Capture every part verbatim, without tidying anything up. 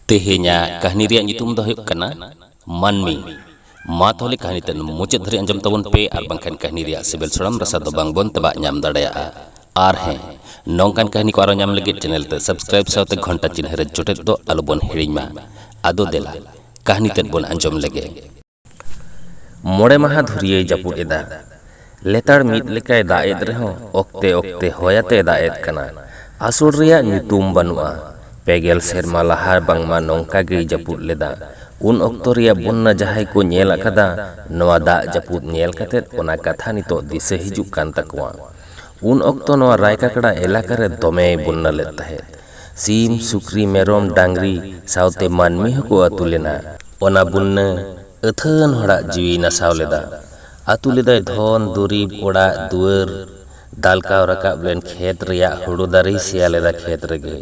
ᱛᱮᱦᱮᱧᱟᱜ ᱠᱟᱹᱦᱱᱤ ᱨᱮᱭᱟᱜ ᱧᱩᱛᱩᱢ ᱫᱚ ᱦᱩᱭᱩᱜ ᱠᱟᱱᱟ ᱢᱟᱹᱱᱢᱤ᱾ ᱢᱟ ᱛᱟᱦᱚᱞᱮ ᱠᱟᱹᱦᱱᱤ ᱛᱮᱫ ᱢᱩᱪᱟᱹᱫ ᱫᱷᱟᱹᱨᱤᱡ ᱟᱸᱡᱚᱢ ᱛᱟᱵᱚᱱ ᱯᱮ, ᱟᱨ ᱵᱟᱝᱠᱷᱟᱱ ᱠᱟᱹᱦᱱᱤ ᱨᱮᱭᱟᱜ ᱥᱤᱵᱤᱞ ᱥᱚᱲᱚᱢ ᱨᱟᱥᱟ ᱫᱚ ᱵᱟᱝ ᱵᱚᱱ ᱛᱮᱵᱟᱜ ᱧᱟᱢ ᱫᱟᱲᱮᱭᱟᱜᱼᱟ᱾ ᱟᱨ ᱦᱮᱸ, ᱱᱚᱝᱠᱟᱱ ᱠᱟᱹᱦᱱᱤ ᱠᱚ ᱟᱨᱚ ᱧᱟᱢ ᱞᱟᱹᱜᱤᱫ ᱪᱮᱱᱮᱞ ᱛᱮ ᱥᱟᱵᱥᱠᱨᱟᱭᱤᱵ ᱥᱟᱶᱛᱮ ᱜᱷᱚᱱᱴᱟ ᱪᱤᱱᱦᱟᱹ ᱨᱮ ᱡᱚᱴᱮᱫ ᱫᱚ ᱟᱞᱚ ᱵᱚᱱ ᱦᱤᱲᱤᱧ ᱢᱟ᱾ ᱟᱫᱚ ᱫᱮᱞᱟ, ᱠᱟᱹᱦᱱᱤ ᱛᱮᱫ ᱵᱚᱱ ᱟᱸᱡᱚᱢ ᱞᱮᱜᱮ᱾ ᱢᱚᱬᱮ ᱢᱟᱦᱟ ᱫᱷᱩᱨᱤᱭᱟᱹᱭ ᱡᱟᱹᱯᱩᱫ ᱮᱫᱟ᱾ ᱞᱮᱛᱟᱲ ᱢᱤᱫ ᱞᱮᱠᱟᱭ ᱫᱟᱜ ᱮᱫ ᱨᱮᱦᱚᱸ, ᱚᱠᱛᱮ ᱚᱠᱛᱮ ᱦᱚᱭ ᱟᱛᱮ ᱫᱟᱜ ᱮᱫ ᱠᱟᱱᱟ᱾ ᱟᱥᱚᱲ ᱨᱮᱭᱟᱜ ᱧᱩᱛᱩᱢ ᱵᱟᱹᱱᱩᱜᱼᱟ᱾ ᱯᱮᱜᱮᱞ ᱥᱮᱨᱢᱟ ᱞᱟᱦᱟ ᱵᱟᱝᱢᱟ ᱱᱚᱝᱠᱟ ᱜᱮᱭ ᱡᱟᱹᱯᱩᱫ ᱞᱮᱫᱟ᱾ ᱩᱱ ᱚᱠᱛᱚ ᱨᱮᱭᱟᱜ ᱵᱩᱱᱱᱟ ᱡᱟᱦᱟᱸᱭ ᱠᱚ ᱧᱮᱞ ᱟᱠᱟᱫᱟ, ᱱᱚᱣᱟ ᱫᱟᱜ ᱡᱟᱹᱯᱩᱫ ᱧᱮᱞ ᱠᱟᱛᱮ ᱚᱱᱟ ᱠᱟᱛᱷᱟ ᱱᱤᱛᱚᱜ ᱫᱤᱥᱟᱹ ᱦᱤᱡᱩᱜ ᱠᱟᱱ ᱛᱟᱠᱚᱣᱟ᱾ ᱩᱱ ᱚᱠᱛᱚ ᱱᱚᱣᱟ ᱨᱟᱭ ᱠᱟᱠᱲᱟ ᱮᱞᱟᱠᱟ ᱨᱮ ᱫᱚᱢᱮᱭ ᱵᱩᱱᱱᱟ ᱞᱮᱫ ᱛᱟᱦᱮᱸᱫ᱾ ᱥᱤᱢ, ᱥᱩᱠᱨᱤ, ᱢᱮᱨᱚᱢ, ᱰᱟᱝᱨᱤ ᱥᱟᱶᱛᱮ ᱢᱟᱹᱱᱢᱤ ᱦᱚᱸᱠᱚ ᱟᱹᱛᱩ ᱞᱮᱱᱟ᱾ ᱚᱱᱟ ᱵᱩᱱᱱᱟᱹ ᱟᱹᱛᱷᱟᱹᱱ ᱦᱚᱲᱟᱜ ᱡᱤᱣᱤ ᱱᱟᱥᱟᱣ ᱞᱮᱫᱟ᱾ ᱟᱹᱛᱩ ᱞᱮᱫᱟᱭ ᱫᱷᱚᱱ ᱫᱩᱨᱤᱵᱽ, ᱚᱲᱟᱜ ᱫᱩᱣᱟᱹᱨ, ᱫᱟᱞᱠᱟᱣ ᱨᱟᱠᱟᱵ ᱞᱮᱱ ᱠᱷᱮᱛ ᱨᱮᱭᱟᱜ ᱦᱩᱲᱩ ᱫᱟᱨᱮᱭ ᱥᱮᱭᱟ ᱞᱮᱫᱟ ᱠᱷᱮᱛ ᱨᱮᱜᱮ᱾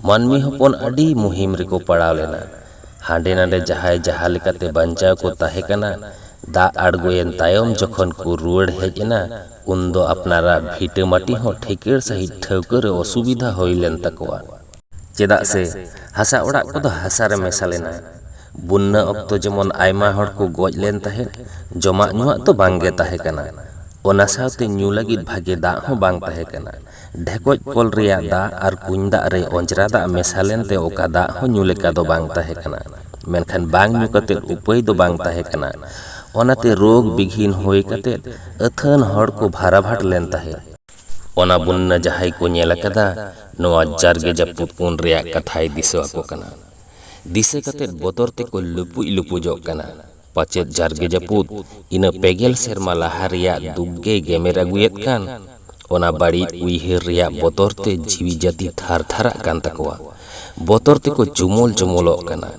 ᱢᱟᱹᱱᱢᱤ ᱦᱚᱯᱚᱱ ᱟᱹᱰᱤ ᱢᱩᱦᱤᱢ ᱨᱮᱠᱚ ᱯᱟᱲᱟᱣ ᱞᱮᱱᱟ᱾ ᱦᱟᱸᱰᱮ ᱱᱟᱰᱮ ᱡᱟᱦᱟᱸᱭ ᱡᱟᱦᱟᱸ ᱞᱮᱠᱟᱛᱮ ᱵᱟᱧᱪᱟᱣ ᱠᱚ ᱛᱟᱦᱮᱸ ᱠᱟᱱᱟ, ᱫᱟᱜ ᱟᱬᱜᱚᱭᱮᱱ ᱛᱟᱭᱚᱢ ᱡᱚᱠᱷᱚᱱ ᱠᱚ ᱨᱩᱣᱟᱹᱲ ᱦᱮᱡ ᱮᱱᱟ, ᱩᱱᱫᱚ ᱟᱯᱱᱟᱨᱟᱜ ᱵᱷᱤᱴᱟᱹ ᱢᱟᱹᱴᱤ ᱦᱚᱸ ᱴᱷᱤᱠᱟᱹᱲ ᱥᱟᱺᱦᱤᱡ ᱴᱷᱟᱹᱣᱠᱟᱹ ᱨᱮ ᱚᱥᱩᱵᱤᱫᱷᱟ ᱦᱩᱭ ᱞᱮᱱ ᱛᱟᱠᱚᱣᱟ᱾ ᱪᱮᱫᱟᱜ ᱥᱮ ᱦᱟᱥᱟ ᱚᱲᱟᱜ ᱠᱚᱫᱚ ᱦᱟᱥᱟ ᱨᱮ ᱢᱮᱥᱟ ᱞᱮᱱᱟ᱾ ᱵᱩᱱᱱᱟᱹ ᱚᱠᱛᱚ ᱡᱮᱢᱚᱱ ᱟᱭᱢᱟ ᱦᱚᱲ ᱠᱚ ᱜᱚᱡ ᱞᱮᱱ ᱛᱟᱦᱮᱸᱫ, ᱡᱚᱢᱟᱜ ᱧᱩᱣᱟᱜ ᱫᱚ ᱵᱟᱝ ᱜᱮ ᱛᱟᱦᱮᱸ ᱠᱟᱱᱟ᱾ ᱚᱱᱟ ᱥᱟᱶᱛᱮ ᱧᱩ ᱞᱟᱹᱜᱤᱫ ᱵᱷᱟᱜᱮ ᱫᱟᱜ ᱦᱚᱸ ᱵᱟᱝ ᱛᱟᱦᱮᱸ ᱠᱟᱱᱟ᱾ ᱰᱷᱮᱠᱚᱡ ᱠᱚᱞ ᱨᱮᱭᱟᱜ ᱫᱟᱜ ᱟᱨ ᱠᱩᱧ ᱫᱟᱜ ᱨᱮ ᱚᱸᱡᱽᱨᱟ ᱫᱟᱜ ᱢᱮᱥᱟ ᱞᱮᱱᱛᱮ ᱚᱠᱟ ᱫᱟᱜ ᱦᱚᱸ ᱧᱩ ᱞᱮᱠᱟ ᱫᱚ ᱵᱟᱝ ᱛᱟᱦᱮᱸ ᱠᱟᱱᱟ᱾ ᱢᱮᱱᱠᱷᱟᱱ ᱵᱟᱝ ᱧᱩ ᱠᱟᱛᱮ ᱩᱯᱟᱹᱭ ᱫᱚ ᱵᱟᱝ ᱛᱟᱦᱮᱸ ᱠᱟᱱᱟ᱾ ᱚᱱᱟᱛᱮ ᱨᱳᱜᱽ ᱵᱤᱜᱷᱤᱱ ᱦᱩᱭ ᱠᱟᱛᱮ ᱟᱹᱛᱷᱟᱹᱱ ᱦᱚᱲ ᱠᱚ ᱵᱷᱟᱨᱟᱵᱷᱟᱴ ᱞᱮᱱ ᱛᱟᱦᱮᱸᱫ᱾ ᱚᱱᱟ ᱵᱩᱱᱱᱟ ᱡᱟᱦᱟᱸᱭ ᱠᱚ ᱧᱮᱞ ᱟᱠᱟᱫᱟ, ᱱᱚᱣᱟ ᱡᱟᱨᱜᱮ ᱡᱟᱹᱯᱩᱫ ᱯᱩᱱ ᱨᱮᱭᱟᱜ ᱠᱟᱛᱷᱟᱭ ᱫᱤᱥᱟᱹ ᱟᱠᱚ ᱠᱟᱱᱟ᱾ ᱫᱤᱥᱟᱹ ᱠᱟᱛᱮ ᱵᱚᱛᱚᱨ ᱛᱮᱠᱚ ᱞᱩᱯᱩᱡ ᱞᱩᱯᱩᱡᱚᱜ ᱠᱟᱱᱟ᱾ ᱯᱟᱪᱮᱫ ᱡᱟᱨᱜᱮ ᱡᱟᱹᱯᱩᱫ ᱤᱱᱟᱹ ᱯᱮᱜᱮᱞ ᱥᱮᱨᱢᱟ ᱞᱟᱦᱟ ᱨᱮᱭᱟᱜ ᱫᱩᱠ ᱜᱮᱭ ᱜᱮᱢᱮᱨ ᱟᱹᱜᱩᱭᱮᱫ ᱠᱟᱱ᱾ ᱚᱱᱟ ᱵᱟᱹᱲᱤᱡ ᱩᱭᱦᱟᱹᱨ ᱨᱮᱭᱟᱜ ᱵᱚᱛᱚᱨ ᱛᱮ ᱡᱤᱣᱤ ᱡᱟᱹᱛᱤ ᱛᱷᱟᱨ ᱛᱷᱟᱨᱟᱜ ᱠᱟᱱ ᱛᱟᱠᱚᱣᱟ᱾ ᱵᱚᱛᱚᱨ ᱛᱮᱠᱚ ᱪᱩᱢᱩᱞ ᱪᱩᱢᱩᱞᱚᱜ ᱠᱟᱱᱟ᱾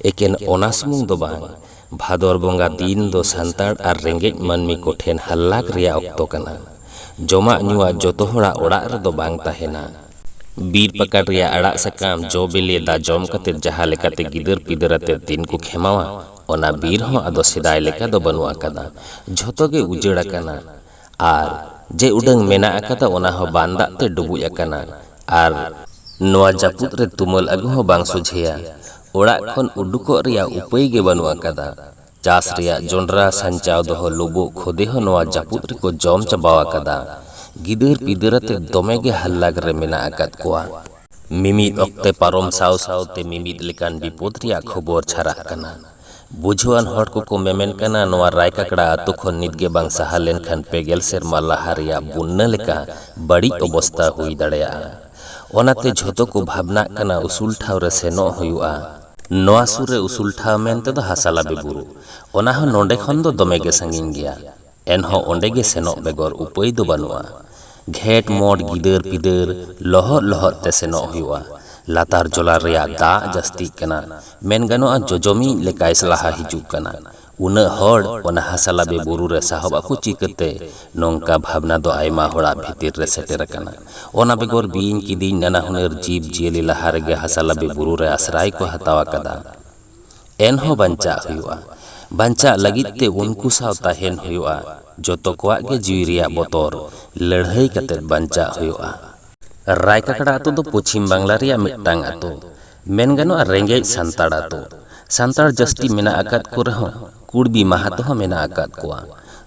ᱮᱠᱮᱱ ᱚᱱᱟ ᱥᱩᱢᱩᱝ ᱫᱚ ᱵᱟᱝ, ᱵᱷᱟᱫᱚᱨ ᱵᱚᱸᱜᱟ ᱫᱤᱱ ᱫᱚ ᱥᱟᱱᱛᱟᱲ ᱟᱨ ᱨᱮᱸᱜᱮᱡ ᱢᱟᱹᱱᱢᱤ ᱠᱚᱴᱷᱮᱱ ᱦᱟᱞᱞᱟᱠ ᱨᱮᱭᱟᱜ ᱚᱠᱛᱚ ᱠᱟᱱᱟ᱾ ᱡᱚᱢᱟᱜ ᱧᱩᱣᱟᱜ ᱡᱚᱛᱚ ᱦᱚᱲᱟᱜ ᱚᱲᱟᱜ ᱨᱮᱫᱚ ᱵᱟᱝ ᱛᱟᱦᱮᱱᱟ᱾ ᱵᱤᱨ ᱯᱟᱠᱟᱲ ᱨᱮᱭᱟᱜ ᱟᱲᱟᱜ ᱥᱟᱠᱟᱢ, ᱡᱚ ᱵᱤᱞᱤ, ᱫᱟ ᱡᱚᱢ ᱠᱟᱛᱮ ᱡᱟᱦᱟᱸ ᱞᱮᱠᱟᱛᱮ ᱜᱤᱫᱟᱹᱨ ᱯᱤᱫᱟᱹᱨ ᱟᱛᱮ ᱫᱤᱱ ᱠᱚ ᱠᱷᱮᱢᱟᱣᱟ, ᱚᱱᱟ ᱵᱤᱨ ᱦᱚᱸ ᱟᱫᱚ ᱥᱮᱫᱟᱭ ᱞᱮᱠᱟ ᱫᱚ ᱵᱟᱹᱱᱩᱜ ᱟᱠᱟᱫᱟ᱾ ᱡᱷᱚᱛᱚ ᱜᱮ ᱩᱡᱟᱹᱲ ᱟᱠᱟᱱᱟ᱾ ᱟᱨ ᱡᱮ ᱩᱰᱟᱹᱝ ᱢᱮᱱᱟᱜ ᱟᱠᱟᱫᱟ, ᱚᱱᱟ ᱦᱚᱸ ᱵᱟᱱ ᱫᱟᱜ ᱛᱮ ᱰᱩᱵᱩᱡ ᱟᱠᱟᱱᱟ᱾ ᱟᱨ ᱱᱚᱣᱟ ᱡᱟᱹᱯᱩᱫ ᱨᱮ ᱛᱩᱢᱟᱹᱞ ᱟᱹᱜᱩ ᱦᱚᱸ ᱵᱟᱝ ᱥᱚᱡᱷᱮᱭᱟ᱾ ᱚᱲᱟᱜ ᱠᱷᱚᱱ ᱩᱰᱩᱠᱚᱜ ᱨᱮᱭᱟᱜ ᱩᱯᱟᱹᱭ ᱜᱮ ᱵᱟᱹᱱᱩᱜ ᱟᱠᱟᱫᱟ᱾ ᱪᱟᱥ ᱨᱮᱭᱟᱜ ᱡᱚᱸᱰᱨᱟ ᱥᱟᱧᱪᱟᱣ ᱫᱚᱦᱚ ᱞᱩᱵᱩᱜ ᱠᱷᱚᱫᱮ ᱦᱚᱸ ᱱᱚᱣᱟ ᱡᱟᱹᱯᱩᱫ ᱨᱮᱠᱚ ᱡᱚᱢ ᱪᱟᱵᱟᱣ ᱟᱠᱟᱫᱟ᱾ ᱜᱤᱫᱟᱹᱨ ᱯᱤᱫᱟᱹᱨ ᱟᱛᱮ ᱫᱚᱢᱮ ᱜᱮ ᱦᱟᱞᱞᱟᱜ ᱨᱮ ᱢᱮᱱᱟᱜ ᱟᱠᱟᱫ ᱠᱚᱣᱟ᱾ ᱢᱤᱢᱤᱫ ᱚᱠᱛᱮ ᱯᱟᱨᱚᱢ ᱥᱟᱶ ᱥᱟᱶᱛᱮ ᱢᱤᱢᱤᱫ ᱞᱮᱠᱟᱱ ᱵᱤᱯᱚᱫ ᱨᱮᱭᱟᱜ ᱠᱷᱚᱵᱚᱨ ᱪᱷᱟᱨᱟᱜ ᱠᱟᱱᱟ᱾ ᱵᱩᱡᱷᱟᱹᱣᱟᱱ ᱦᱚᱲ ᱠᱚᱠᱚ ᱢᱮᱢᱮᱱ ᱠᱟᱱᱟ, ᱱᱚᱣᱟ ᱨᱟᱭ ᱠᱟᱠᱲᱟ ᱟᱛᱳ ᱠᱷᱚᱱ ᱱᱤᱛ ᱜᱮ ᱵᱟᱝ ᱥᱟᱦᱟ ᱞᱮᱱᱠᱷᱟᱱ ᱯᱮ ᱜᱮᱞ ᱥᱮᱨᱢᱟ ᱞᱟᱦᱟ ᱨᱮᱭᱟᱜ ᱵᱩᱱᱱᱟᱹ ᱞᱮᱠᱟ ᱵᱟᱹᱲᱤᱡ ᱚᱵᱚᱥᱛᱟ ᱦᱩᱭ ᱫᱟᱲᱮᱭᱟᱜᱼᱟ᱾ ᱚᱱᱟᱛᱮ ᱡᱷᱚᱛᱚ ᱠᱚ ᱵᱷᱟᱵᱽᱱᱟᱜ ᱠᱟᱱᱟ, ᱩᱥᱩᱞ ᱴᱷᱟᱶ ᱨᱮ ᱥᱮᱱᱚᱜ ᱦᱩᱭᱩᱜᱼᱟ᱾ ᱱᱚᱣᱟ ᱥᱩᱨ ᱨᱮ ᱩᱥᱩᱞ ᱴᱷᱟᱶ ᱢᱮᱱᱛᱮ ᱫᱚ ᱦᱟᱥᱟᱞᱟᱵᱮ ᱵᱩᱨᱩ, ᱚᱱᱟ ᱦᱚᱸ ᱱᱚᱰᱮ ᱠᱷᱚᱱ ᱫᱚ ᱫᱚᱢᱮ ᱜᱮ ᱥᱟᱺᱜᱤᱧ ᱜᱮᱭᱟ᱾ ᱮᱱᱦᱚᱸ ᱚᱸᱰᱮ ᱜᱮ ᱥᱮᱱᱚᱜ ᱵᱮᱜᱚᱨ ᱩᱯᱟᱹᱭ ᱫᱚ ᱵᱟᱹᱱᱩᱜᱼᱟ᱾ ᱜᱷᱮᱸᱴ ᱢᱚᱴ ᱜᱤᱫᱟᱹᱨ ᱯᱤᱫᱟᱹᱨ ᱞᱚᱦᱚᱫ ᱞᱚᱦᱚᱫ ᱛᱮ ᱥᱮᱱᱚᱜ ᱦᱩᱭᱩᱜᱼᱟ᱾ ᱞᱟᱛᱟᱨ ᱡᱚᱞᱟ ᱨᱮᱭᱟᱜ ᱫᱟᱜ ᱡᱟᱹᱥᱛᱤᱜ ᱠᱟᱱᱟ, ᱢᱮᱱ ᱜᱟᱱᱚᱜᱼᱟ ᱡᱚᱡᱚᱢᱤᱡ ᱞᱮᱠᱟᱭ ᱞᱟᱦᱟ ᱦᱤᱡᱩᱜ ᱠᱟᱱᱟ᱾ ᱩᱱᱟᱹᱜ ᱦᱚᱲ ᱚᱱᱟ ᱦᱟᱥᱟᱞᱟᱵᱮ ᱵᱩᱨᱩ ᱨᱮ ᱥᱟᱦᱚᱵ ᱟᱠᱚ ᱪᱤᱠᱟᱹᱛᱮ? ᱱᱚᱝᱠᱟ ᱵᱷᱟᱵᱽᱱᱟ ᱫᱚ ᱟᱭᱢᱟ ᱦᱚᱲᱟᱜ ᱵᱷᱤᱛᱤᱨ ᱨᱮ ᱥᱮᱴᱮᱨ ᱟᱠᱟᱱᱟ᱾ ᱚᱱᱟ ᱵᱮᱜᱚᱨ ᱵᱤᱧ ᱠᱤᱫᱤᱧ ᱱᱟᱱᱟ ᱦᱩᱱᱟᱹᱨ ᱡᱤᱵᱽ ᱡᱤᱭᱟᱹᱞᱤ ᱞᱟᱦᱟ ᱨᱮᱜᱮ ᱦᱟᱥᱟᱞᱟᱵᱮ ᱵᱩᱨᱩ ᱨᱮ ᱟᱥᱨᱟᱭ ᱠᱚ ᱦᱟᱛᱟᱣ ᱟᱠᱟᱫᱟ᱾ ᱮᱱᱦᱚᱸ ᱵᱟᱧᱪᱟᱜ ᱦᱩᱭᱩᱜᱼᱟ᱾ ᱵᱟᱧᱪᱟᱜ ᱞᱟᱹᱜᱤᱫ ᱛᱮ ᱩᱱᱠᱩ ᱥᱟᱶ ᱛᱟᱦᱮᱱ ᱦᱩᱭᱩᱜᱼᱟ᱾ ᱡᱚᱛᱚ ᱠᱚᱣᱟᱜ ᱜᱮ ᱡᱤᱣᱤ ᱨᱮᱭᱟᱜ ᱵᱚᱛᱚᱨ, ᱞᱟᱹᱲᱦᱟᱹᱭ ᱠᱟᱛᱮ ᱵᱟᱧᱪᱟᱜ ᱦᱩᱭᱩᱜᱼᱟ᱾ ᱨᱟᱭ ᱠᱟᱠᱲᱟ ᱟᱛᱳ ᱫᱚ ᱯᱚᱪᱷᱤᱢ ᱵᱟᱝᱞᱟ ᱨᱮᱭᱟᱜ ᱢᱤᱫᱴᱟᱝ ᱟᱛᱳ, ᱢᱮᱱ ᱜᱟᱱᱚᱜᱼᱟ ᱨᱮᱸᱜᱮᱡ ᱥᱟᱱᱛᱟᱲ ᱟᱛᱳ᱾ ᱥᱟᱱᱛᱟᱲ ᱡᱟᱹᱥᱛᱤ ᱢᱮᱱᱟᱜ ᱟᱠᱟᱫ ᱠᱚ ᱨᱮᱦᱚᱸ ᱠᱩᱲᱵᱤ ᱢᱟᱦᱟᱛᱚ ᱦᱚᱸ ᱢᱮᱱᱟᱜ ᱟᱠᱟᱫ ᱠᱚᱣᱟ᱾